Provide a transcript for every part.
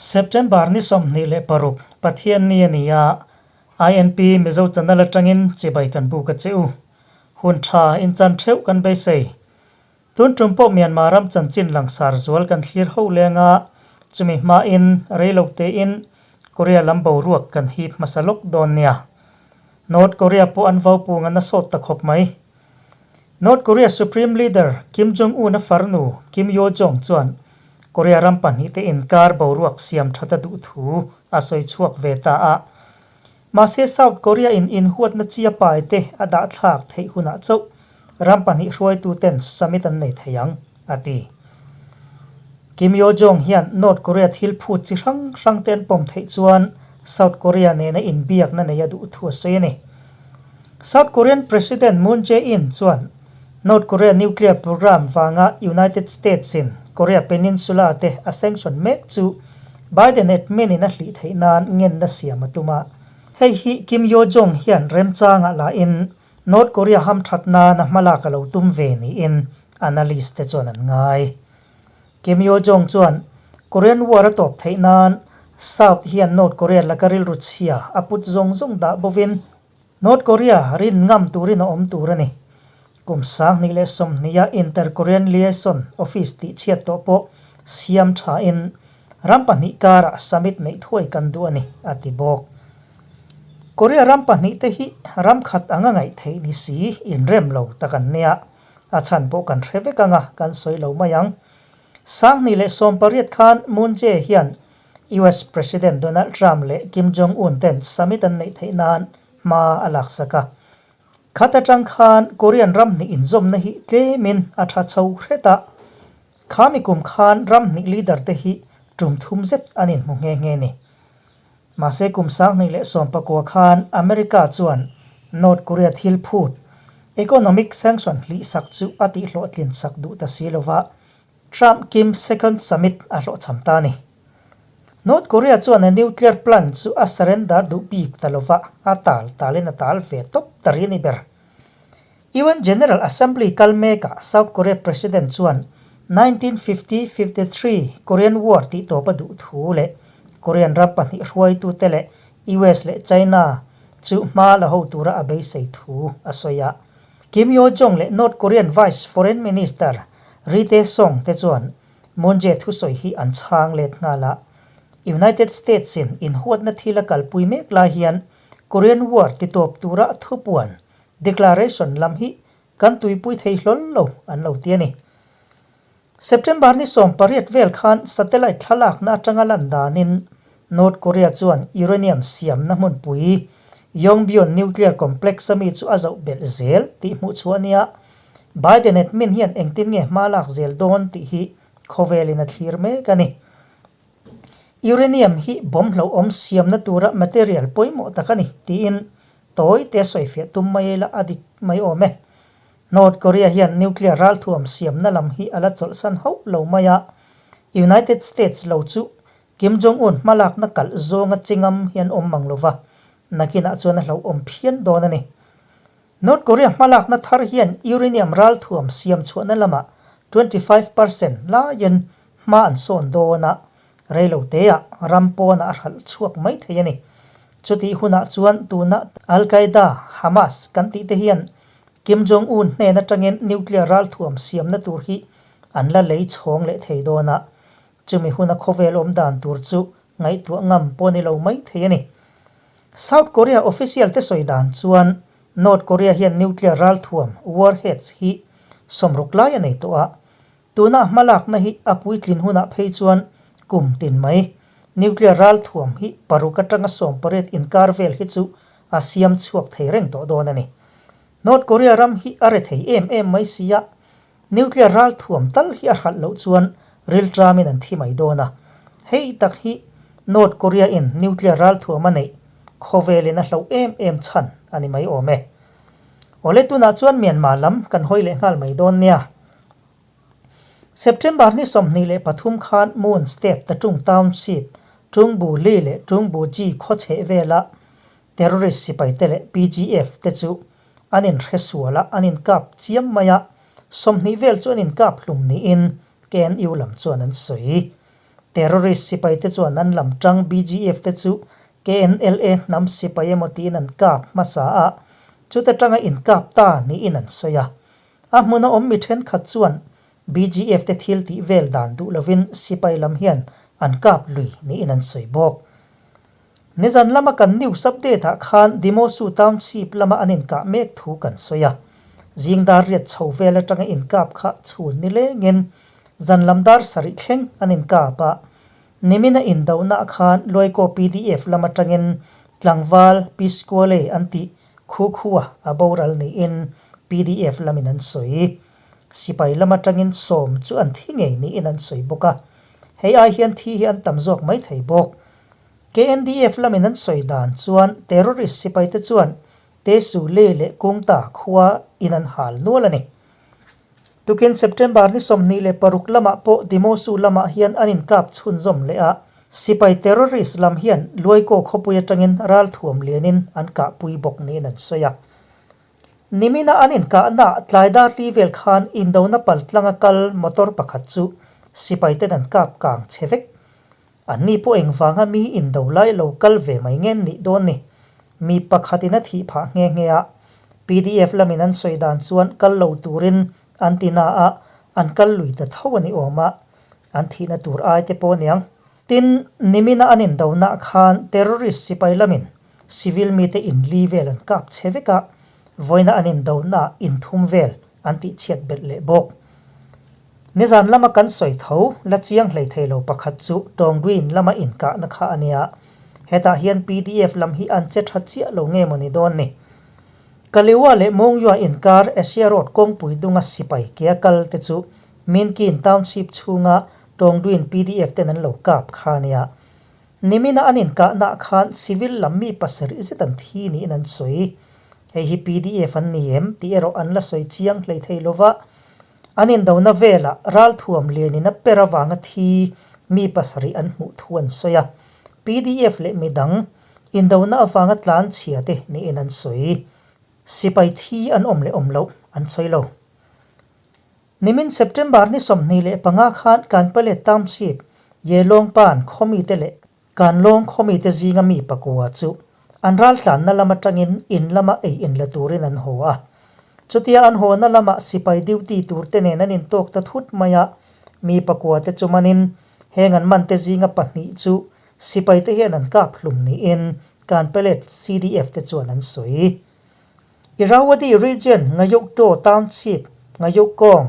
September ni 26 Pathianni a ni a, INP Mizo Channel atangin chibai kan buk a che u. Hun tha inchan theuh kan beisei. Tun tum pawh Myanmar ram chanchin langsar zual kan thlir ho leng a, chumi hmain reilo tein Korea lam boruak kan hip hmasa lawk dawn nia. North Korea pawh an vaupung a na sawt ta khawp mai. North Korea Supreme Leader Kim Jong-un a farnu Kim Yo-jong chuan Korea ram pahnihte inkar boruak siam that a duh thu a sawi chhuak ve ta a. Mahse South Korea in inhuatna chi a pai te a dah thlak theih hunah chauh ram pahnih hruaituten summit an nei thei ang, a ti. Kim Yo-jong hian North Korea thil phut chi hrang hrang te an pawm theih chuan South Korea nena inbiakna nei a duh thu a sawi a ni. South Korean President Moon Jae-in chuan North Korea nuclear program vanga United States-in Korea Peninsula te a sanction mek chu Biden admin in a hlih theih nan ngenna siam a tum a. Hei hi Kim Yo Jong hian remchangah lahin North Korea hamthat nana hmalak a lo tum ve niin analyst te chuan an ngai. Kim Yo Jong chuan Korean War a tawp theih nan South hian North Korea laka rilru chhia a put zawng zawng dah bovin North Korea rin ngam turin a awm tur a ni. Kum 2020 a Inter-Korean Liaison Office tih chhiat tawh pawh siam thain ram pahnih karah summit neih thuai kan duh a ni, a ti bawk. Korea ram pahnih te hi ram khat anga ngaih theih ni si inrem lo tak an nia, a chhan pawh kan hre vek anga kan sawi lo mai ang. 2018 khan Moon Jae hian US President Donald Trump leh Kim Jong Un ten summit an neih theih nan hma a laksak a. Khat atang khan Korean ram hnih inzawmna hi tlemin a tha chho hret a. Khami kum khan ram hnih leader te hi tum thum zet an inhmu nghe nghe ni. Mahse kum 2019 khan America chuan North Korea thil phut economic sanction hlihsak chu a tihhlawhtlin sak duh ta si lova, Trump Kim second summit a hlawhchham ta a ni. North Korea chuan a nuclear plant chu a surrender duh bik ta lova, a tal talin a tal ve tawp ta ri a ni ber. UN General Assembly kal mekah South Korea President chuan 1950-53 Korean War tih tawp a duh thu leh Korean ram pahnih hruaitute leh US leh China chu hma la ho tura a beisei thu a sawi a. Kim Yo Jong leh North Korean Vice Foreign Minister Ri Tae Song te chuan Moon Jae thusawi hi an chhang let nghal a. United States in inhuatna thil a kalpui mek lai hian Korean War titawp tura thupuan, declaration, lam hi kan tuipui thei hlawl lo an lo ti a ni. September ni 18 vel khan satellite thlalakna atanga lan danin North Korea chuan uranium siamna hmunpui Yongbyon nuclear complex ami chu a zoh belh zel tih hmuh chhuah a nia. Biden admin hian engtin nge hma lak zel dawn tih hi khawvelin a thlir mek a ni. Uranium hi bomb hlauhawm siamna tura material pawimawh tak a ni tiin tawi te sawifiah tum mai ila a dik mai awm e. North Korea hian nuclear ralthuam siamna lam hi a la chawlhsan hauh lo mai a, United States lo chu Kim Jong-un hmalakna kalh zawnga chingam hian awm mang lo va, nakinah chuan a hlauhawm phian dawn a ni. North Korea hmalakna thar hian uranium ralthuam siam chhuahna lamah 25% laiin hma an sawn dawn a, reiloteah ram pawnah a hralh chhuak mai thei a ni. Chutih hunah chuan tuna Al-Qaeda, Hamas kan tih te hian Kim Jong-un hnen atangin nuclear ralthuam siamna tur hi an la lei chhawng leh thei dawn a, chumi huna khawvel awm dan tur chu ngaihtuah ngam pawh ni lo mai thei a ni. South Korea official te sawi dan chuan North Korea hian nuclear ralthuam, warheads, hi 60 lai a nei tawh a, tuna hmalakna hi a puitlin hunah phei chuan kum tin mai nuclear ralthuam hi paruk atanga 18 inkar vel hi chu a siam chhuak thei reng tawh dawn a ni. North Korea ram hi a re thei em em mai si a, nuclear ralthuam tal hi a hralh loh chuan rilṭamin an thi mai dawn a. Hei tak hi North Korea in nuclear ralthuam a neih khawvelin a hloh em em chhan a ni mai awm e. Awle tunah chuan Myanmar lam kan hawi leh nghal mai dawn nia. September ni 23 khan Mon State Tatung Township, Tungbu Li leh Tungbu Ji khaw chheh vela Terrorist sipaite leh PGF te chu an inhre sual a, an inkap chiam mai a, 20 vel chu an inkap hlum niin KNU lam chuan an sawi. Terrorist sipaite chuan an lam tang BGF te chu KNLA hnam sipai emaw tiin an kap hmasa a, chuta tanga inkap ta niin an sawi a. A hmuna awm mi thenkhat chuan BGF te thil tih vel dan duh lovin sipai lam hian an kap lui niin an sawi bawk. Nizan lama kan news update ah khan Dimosu Township lama an inkah mek thu kan sawi a. Zing dar riat chho vel atanga inkap kha chhun ni lengin zan lam dar sarih thleng an inkap a. Nimina indohna ah khan Luaikaw pdf lam atangin tlangval Piscuale an tih khu khua a boral niin pdf lamin an sawi. Sipai lam atangin sawm chu an thi ngei niin an sawi bawk a. Hei ai hian thi hi an tam zawk mai thei bawk. KNDF lamin an sawi dan chuan terrorist sipaite chuan Tesu Le leh Kungta khua in an hal nual a ni. Tukin September ni 26 lamah pawh Dimosu lamah hian an inkap chhunzawm leh a, sipai terrorist lam hian Luaikaw khawpui atangin ralthuam lianin an kahpui bawk niin an sawi a. Nimina an inkahna tlai dar li vel khan indona paltlanga kal motor pakhat chu sipaiten an kap kang che vek. Anni pawh engvanga mi indo lai lo kal ve mai nge nih dawn ni? Mi pakhatin a thih phah nghe nghe a, pdf lamin an sawi dan chuan kal lo turin an ti na a, an kal lui ta tho a ni awm a, an thihna tur ai te pawh aniang. Tin, nimina an indonah khan terrorist sipai lamin civil mite inli vel an kap che vek a, vawiina an indonah inthum vel an tihchhiat belh leh bawk. Nizan lama kan sawi tho la chiang hlei thei lo pakhat chu Tawngduin lama inkahna kha a nia. Hetah hian pdf lam hi an che tha chiah lo nge maw ni dawn ni. Kaliwa leh Mongyua inkar Asia Road kawngpui dunga sipai kea kal te chu Minkin Township chhunga Tawngduin pdf ten an lo kap kha a nia. Nimina an inkahnaah khan civil lam mi pasarih zet an thi niin an sawi. Hei hi pdf an ni em tih erawh an la sawi chiang hlei thei lo va. An indona velah ralthuam lianin a per avanga thi mi pasarih an hmuh thu an sawi a. Pdf leh midang indona avanga tlan chhia te niin an sawi. Sipai thi an awm leh awm loh an sawi lo. Nimin September ni 25 khan Kanpale Township, Yelawngpan khawmite leh Kanlawng khawmite zinga mi pakua chu an raltlanna lam atangin in lama ei in la turin an haw a. Chutia an hawna lamah sipai duty turte nen an intawk ta thut mai a, mi pakua te chu manin heng an mante zinga pahnih chu sipaite hian an kap hlum niin Kanpalet CDF te chuan an sawi. Irrawaddy Region Ngayuktaw Township, Ngayukgong,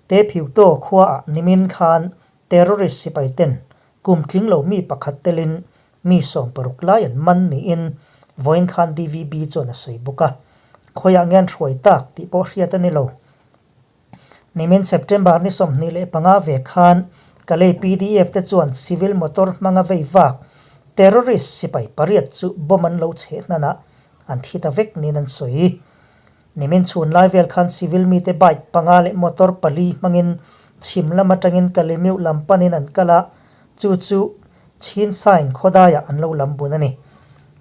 te Phiutaw khuaah nimin khan terrorist sipai ten kum tling lo mi pakhat telin mi 60 lai an man niin vawiin khan DVB chuan a sawi bawk a. Khawiah nge an hruai tak tih pawh hriat a ni lo. Nimin September ni 25 ve khan Kalay pdf te chuan civil motor hmanga vei vak terrorist sipai pariat chu bomb an lo cheh hnanah an thi ta vek niin an sawi. Nimin chhun lai vel khan civil mite bike panga leh motor pali hmangin chhim lam atangin Kalemiuh lam panin an kal a, chu chu Chinsain khawdaiah an lo lam bun a ni.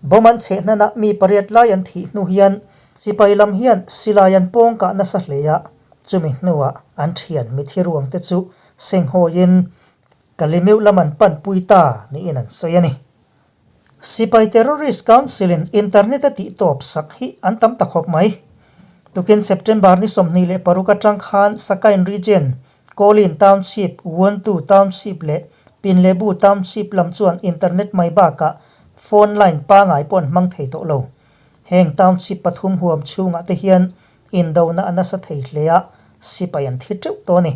Bomb an cheh hnanah mi pariat lai an thih hnu hian Sipai lam hian silai an pawng kah nasa hle a, chumi hnuah an thian mithi ruang te chu senghawiin Kalimeuh lam an panpui ta niin an sawi a ni. Sipai Terrorist Council in internet a tih tawp sak hi an tam ta khawp mai. Tukin September ni 26 atang khan Sakain Region, Kawlin Township, Wuntu Township leh Pinlebu Township lam chuan internet mai bakah phone line pangai pawh an hmang thei tawh lo. Heng township pathum huam chhungah te hian indona a nasa thei hle a, sipai an thi teuh tawh a ni.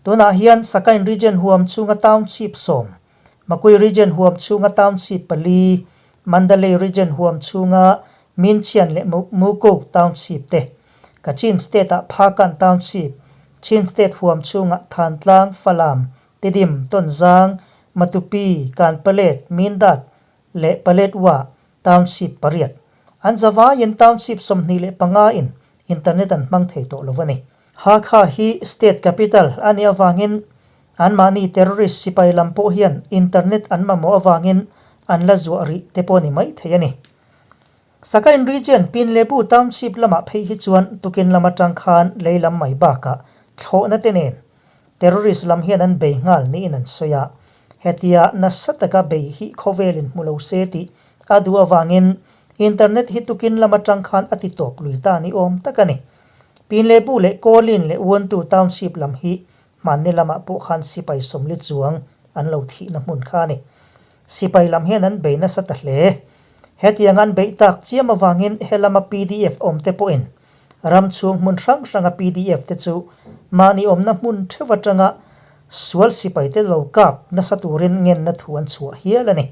Tunah hian Sakain Region huam chhunga township sawm, Makui Region huam chhunga township pali, Mandalay Region huam chhunga Minchian leh Mukuk township te, Kachin State-ah Phakan township, Chin State huam chhunga Thantlang, Falam, Tidim, Tonzang, Matupi, Kanpalet, Mindat leh Paletwa Township pariat. An zavaiin Township 25 in internet an hmang thei tawh lo a ni. Hakha hi state capital a nih avangin anmahni terrorist sipai lam pawh hian internet an mamawh avangin an la zuah rih te pawh a ni mai thei a ni. Sakain Region Pinlebu Township lamah phei hi chuan tukin lam atang khan lei lam mai bakah thlawhna te nen terrorist lam hian an bei nghal niin an sawi a. Hetia nasa taka bei hi khawvelin hmu lo se tih a duh avangin internet hi tukin lam atang khan a ti tawp lui ta ni awm tak a ni. Pinlebu leh Kawlin leh Uantu Township lam hi Hmanni lamah pawh khan sipai sawmli chuang an lo thihna hmun kha a ni. Sipai lam hian an bei nasa ta hle. Hetiang an beih tak chiam avangin helama pdf awmte pawhin ram chhung hmun hrang hranga pdf te chu mahni awmna hmun theuh atanga sual sipaite lo kap nasa turin ngenna thu an chhuah hial a ni.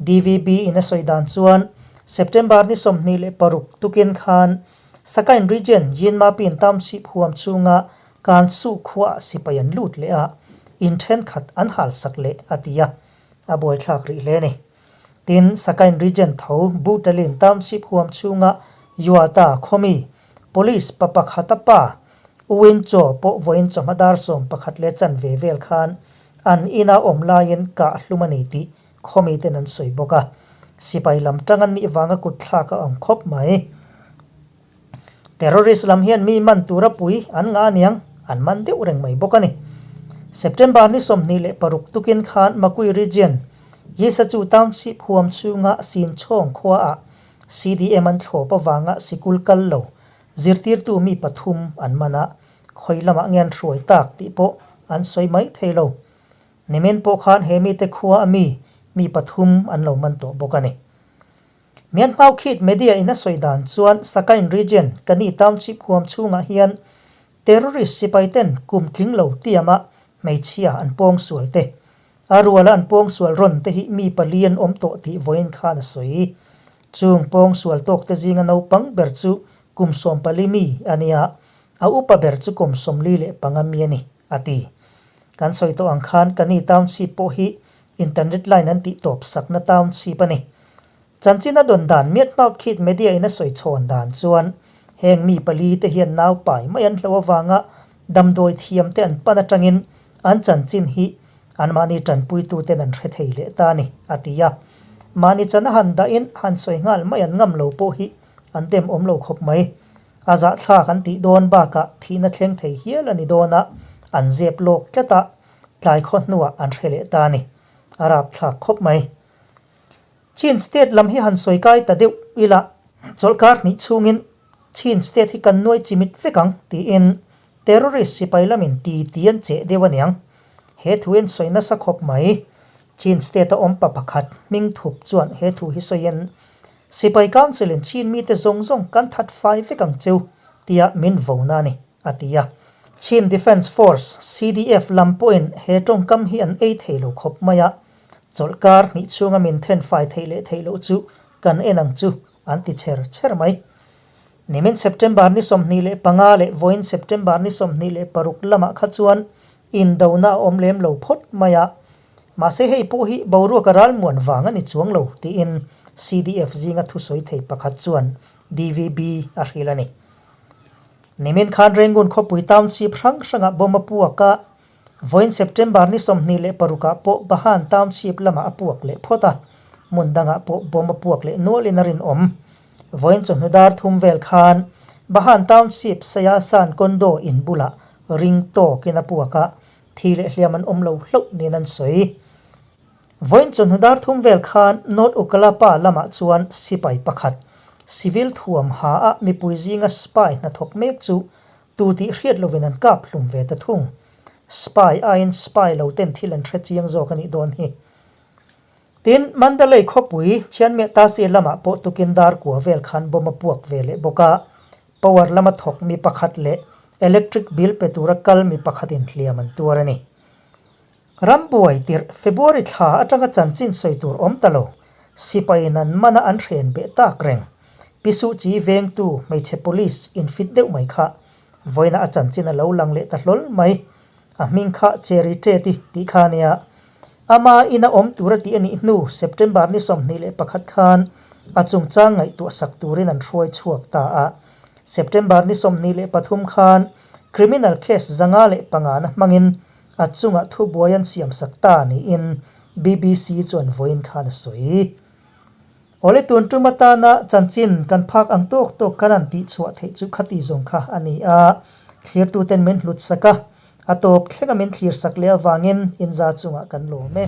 DVB in a sawi dan chuan September ni 26 tukin khan Sakain Region Yinmapin Township huam chhunga Kansu khuaah sipai an lut leh a, in thenkhat an halsak leh a ti a, a buaithlak rih hle a ni. Tin, Sakain Region tho Butalin Township huam chhunga Yuata khawmi Police pa pakhata pa U Win Chaw pawh vawiin chawhma dar 11 leh chanve vel khan an ina awm laiin kah hlum a ni tih Khawmi ten an sawi bawk a, sipai lam tang an nih vanga kut thlak a awm khawp mai. Terrorist lam hian mi man tura pui an ngah aniang, an man deuh reng mai bawk a ni. September ni 26 tukin khan Makui Region, Yisachu Township huam chhunga Sinchhawng khuaah CDM an thlawp avanga sikul kal lo zirtirtu mi pathum an man a, khawi lamah nge an hruai tak tih pawh an sawi mai thei lo. Nimin pawh khan he mite khua a mi, mi pathum an lo man tawh bawk a ni. Myanmar Khit Media in a sawi dan chuan Sakain Region, Kani Township huam chhungah hian terrorist sipai ten kum tling lo tiama hmeichhia an pawng sual te, a ruala an pawng sual rawn te hi mi pali an awm tawh tih vawiin khan a sawi. Chung pawng sual tawk te zinga naupang ber chu kum 14 mi a nia, a upa ber chu kum 45 mi a ni, a ti. Kan sawi tawh ang khan Kani Township pawh hi internet line an tih tawp sakna township a ni. Chanchin a dawn dan Miatmouth Khit Media in a sawi chhawn dan chuan heng mi pali te hian nau pai mai an hlo avanga damdawi thiam te an pan atangin an chanchin hi anmahni tanpuitu ten an hre thei leh ta a ni, a ti a. Mahni chan a han dahin han sawi nghal mai an ngam lo pawh hi an dem awm lo khawp mai. A zahthlak an tih dawn bakah thihna thleng thei hial a ni dawn a, an zep lawk tlat a, tlai khaw hnuah an hre leh ta a ni. A rapthlak khawp mai. Chin State lam hi han sawi kai ta deuh ila, chawlhkar hnih chhungin Chin State hi kan nuai chimit vek ang tiin terrorist sipai lamin ti ti an cheh deuh aniang. He thu en sawi nasa khawp mai. Chin State a awm pa pakhat hming thup chuan he thu hi sawiin Sipai Council in Chin mite zawng zawng kan that fai vek ang cheu tia min vona a ni, a ti a. Chin Defence Force, CDF, lam pawhin he tawngkam hi an ei thei lo khawp mai a, chawlhkar hnih chhunga min then fai theih leh theih loh chu kan en ang chu an ti chher chher mai. Nimin September ni 25 leh vawiin September ni 26 lamah kha chuan indona a awm lem lo phawt mai a, Mahse hei pawh hi boruak a ralmuan vang a ni chuang lo tiin CDF zinga thusawi thei pakhat chuan DVB a hrilh a ni. Nimin khan Rangoon khawpui township hrang hrangah bomb a puak a, vawiin September ni 26 ah pawh Bahan township lamah a puak leh phawt a, hmun dangah pawh bomb a puak leh nualin a rinawm. Vawiin chawhnu dar thum vel khan Bahan township Sayasan condo in bulah ring tawkin a puak a, Thi leh hliam an awm lo hlauh niin an sawi. Vawiin chawhnu dar thum vel khan North Ukalapa lamah chuan sipai pakhat, civil thuam ha a mipui zinga spy hnathawk mek chu tu tih hriat lovin an kap hlum ve ta thung. Spy aiin spy lo ten thil an hre chiang zawk a nih dawn hi. Tin, Mandalay khawpui Chianmeh Tasi lamah pawh tukin dar kua vel khan bomb a puak ve leh bawk a, Power lama thawk mi pakhat leh electric bill pe tura kal mi pakhatin hliam an tuar a ni. Rambuai tirh February thla atanga chanchin sawi tur awm ta lo, sipaiin an mana an hren beh tak reng. Pi Suh Chi vengtu hmeichhe police infit deuh mai kha vawiina a chanchin a lo lang leh ta hlawl mai. A hming kha Cherry Tet-i tih kha a nia. Ama ina awm tura tih a nih hnu September ni 21 khan a chungchang ngaihtuah sak turin an hruai chhuak ta a. September ni 23 khan criminal case 505 na hmangin a chungah thubuai an siam sak ta niin BBC chuan vawiin khan a sawi. Awle tun tum atana chanchin kan phak ang tawk tawk khan an tihchhuah theih chu khati zawng kha a ni a, thlirtuten min hlut sak a. A tawp thlenga min thlir sak leh avangin inza chungah kan lawm e.